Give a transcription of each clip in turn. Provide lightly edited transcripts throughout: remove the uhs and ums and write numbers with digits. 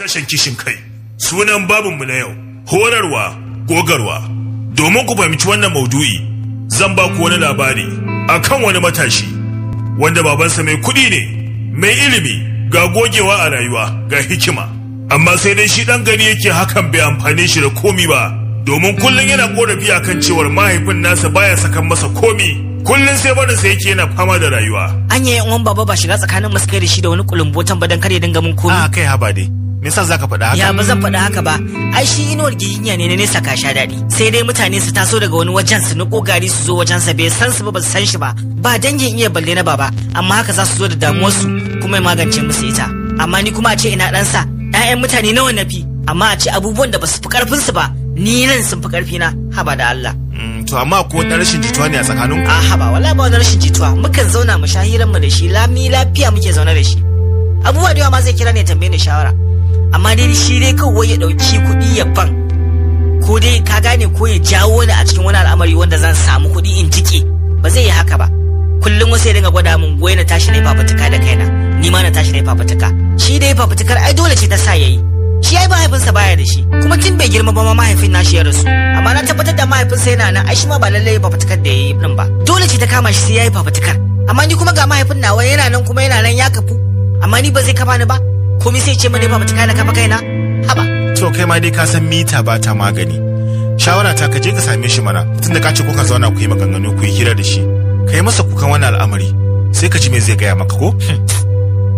Sashen kishin kai, sunan babinmu na yau, horarwa, gogarwa. Domin ku fahimci wannan maudu'i, zan ba ku wani labari akan wani matashi wanda babansa mai kuɗi ne, mai ilimi, ga gogewa a rayuwa, ga hikima. Amma sai dai shi ɗan gani yake hakan bai amfane shi da komi ba, domin kullum yana korafi akan cewar mahaifin nasa baya sakan masa komi. Kullum sai barinsa yake yana fama da rayuwa. Anya yan uwan baba ba shiga tsakanin mu suka da shi da wani kulumbotan ba dan kar ya dinga mun komi. A kai haba dai. Me yasa zaka faɗa haka? Ya ba zan faɗa haka ba. Ai shi inuwar giginya ne na nesa ka sha daɗi. Sai dai mutane su taso daga wani wajen su niko gari su zo wajen sa, bai san su ba, ba su san shi ba. Ba dangin iya balle na baba, amma haka za su zo da damuwar su kuma ya magance musu ita. Amma ni kuma a ce ina ɗansa, ƴaƴan mutane nawa na fi, amma a ce abubuwan da ba su fi ƙarfin su ba, ni nan sun fi ƙarfi na, haba da Allah. To amma ko wani rashin jituwa ne a tsakaninku? A haba, wallahi ba wani rashin jituwa. Mukan zauna mu sha hirar mu da shi, lami lafiya muke zaune da shi. Abubuwa da yawa ma zai kira ne ya tambaye ni shawara. Amma dai shi dai kawai ya ɗauki kuɗi ya ban, ko dai ka gane, ko ya jawo ni a cikin wani al'amari wanda zan samu kuɗi in jike, ba zai yi haka ba. Kullum wasu ya dinga gwada min goyi na tashi na yi fafutuka da kaina, ni ma na tashi na yi fafutuka. Shi dai fafutukar ai dole ce ta sa yayi. Shi ai mahaifinsa baya da shi, kuma tun bai girma ba ma mahaifin nashi ya rasu. Amma na tabbatar da mahaifinsa yana nan, ai shi ma ba lallai fafutukar da yayi din ba. Dole ce ta kama shi sai yayi fafutukar. Amma ni kuma ga mahaifin nawa yana nan kuma yana nan ya kafu, amma ni ba zai kafa ni ba. Komai sai ce mani fafutuka na kafa kaina. Haba. To kai ma dai ka san mita ba ta magani. Shawara ta, ka je ka same shi mana, tunda ka ce kuka zauna ku yi maganganu, ku yi hira da shi. Ka yi masa kukan wannan al'amari, sai ka ji me zai gaya maka ko?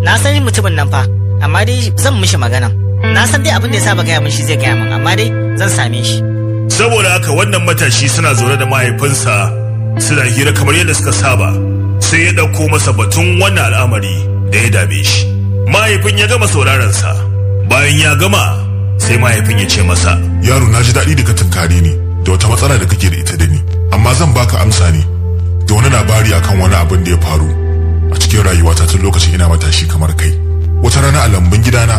Na san mutumin nan fa, amma dai zan mishi magana. Na san dai abin da ya saba gaya min shi zai gaya min, amma dai zan same shi. Saboda haka wannan matashi suna zaune da mahaifinsa suna hira kamar yadda suka saba, sai ya ɗauko masa batun wannan al'amari da ya dame shi. Mahaifin ya gama sauraron sa. Bayan ya gama, sai mahaifin ya ce masa, Yaro, na ji daɗi da ka tunkare ni da wata matsala da kake da ita da ni, amma zan baka amsa ne da wani labari akan wani abin da ya faru a cikin rayuwata tun lokacin ina matashi kamar kai. Wata rana a lambun gidana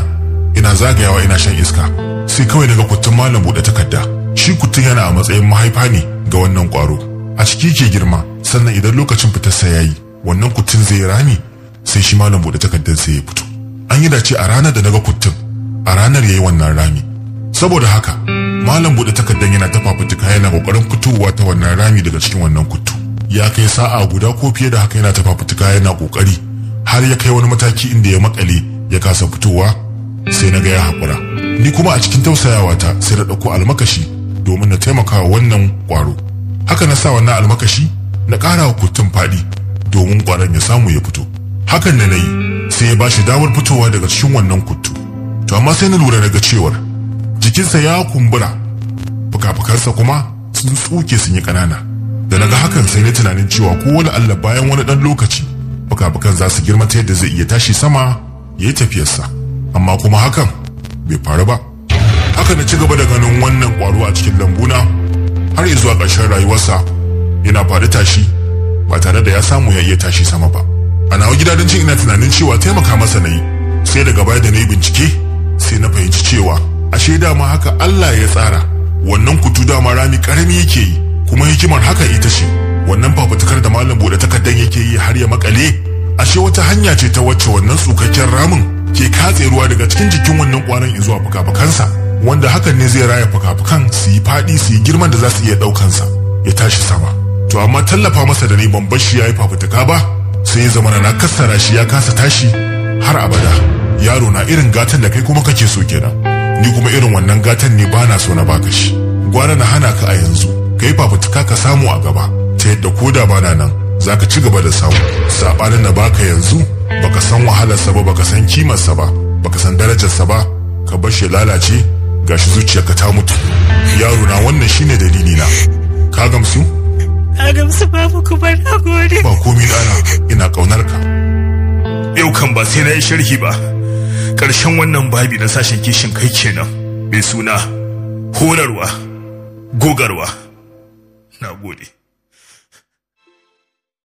ina zagayawa ina shan iska, sai kawai naga kuttun malam buɗe takarda. Shi kuttun yana a matsayin mahaifa ne ga wannan ƙwaro, a ciki ke girma. Sannan idan lokacin fitarsa yayi, wannan kuttun zai rami, sai shi malam buɗe takardar sai ya fito. An yi dace a ranar da naga kuttun, a ranar yayi wannan rami. Saboda haka malam buɗe takardar yana ta fafutuka, yana kokarin fitowa ta wannan rami daga cikin wannan kuttu. Ya kai sa'a guda ko fiye da haka yana ta fafutuka, yana kokari, har ya kai wani mataki inda ya makale ya kasa fitowa. Sai na ga ya haƙura. Ni kuma a cikin tausayawa ta sai na ɗauko almakashi domin na taimaka wa wannan ƙwaro. Haka na sa wannan almakashi na ƙara wa kuttun faɗi domin ƙwaron ya samu ya fito. Hakan da na yi sai ya bashi damar fitowa daga cikin wannan kuttu. To amma sai na lura daga cewar jikinsa ya kumbura, fuka-fukansa kuma sun tsuke, sun yi ƙanana. Da naga hakan sai na tunanin cewa ko wani Allah bayan wani ɗan lokaci fuka-fukan za su girma ta yadda zai iya tashi sama ya yi tafiyarsa. Amma kuma hakan bai faru ba. Haka na ci gaba da ganin wannan ƙwaro a cikin lambuna har zuwa ƙarshen rayuwarsa, yana faɗi tashi ba tare da ya samu ya iya tashi sama ba. A nawa gida don cin ina tunanin cewa taimaka masa na yi, sai daga baya da na yi bincike sai na fahimci cewa ashe dama haka Allah ya tsara wannan kutu, dama rami karami yake yi. Kuma hikimar haka ita ce wannan fafutukar da malam bude takardan yake yi har ya makale, ashe wata hanya ce ta wacce wannan tsukakken ramin ke katse ruwa daga cikin jikin wannan kwaron zuwa fuka-fukansa, wanda hakan ne zai raya fuka-fukan su yi faɗi, su yi girman da za su iya ɗaukansa ya tashi sama. To amma tallafa masa da ni ban bar shi ya yi fafutuka ba, sai ya zama na kassara shi, ya kasa tashi har abada. Yaro na, irin gatan da kai kuma kake so kenan, ni kuma irin wannan gatan ne bana so na baka shi. Gwara na hana ka a yanzu, ka yi fafutuka ka samu a gaba, ta yadda ko da bana nan zaka ci gaba da samu, sabanin na baka yanzu, baka san wahalarsa ba, baka san kimarsa ba, baka san darajarsa ba, ka bar shi lalace, gashi zuciyarka ta mutu. Yaro na, wannan shine dalili na. Ka gamsu? Na gamsu babu, kuma na gode. Ba komi ɗana, ina ƙaunar ka. Yau kan ba sai na yi sharhi ba. Ƙarshen wannan babi na sashen kishin kai kenan, mai suna horarwa, gogarwa. Na gode.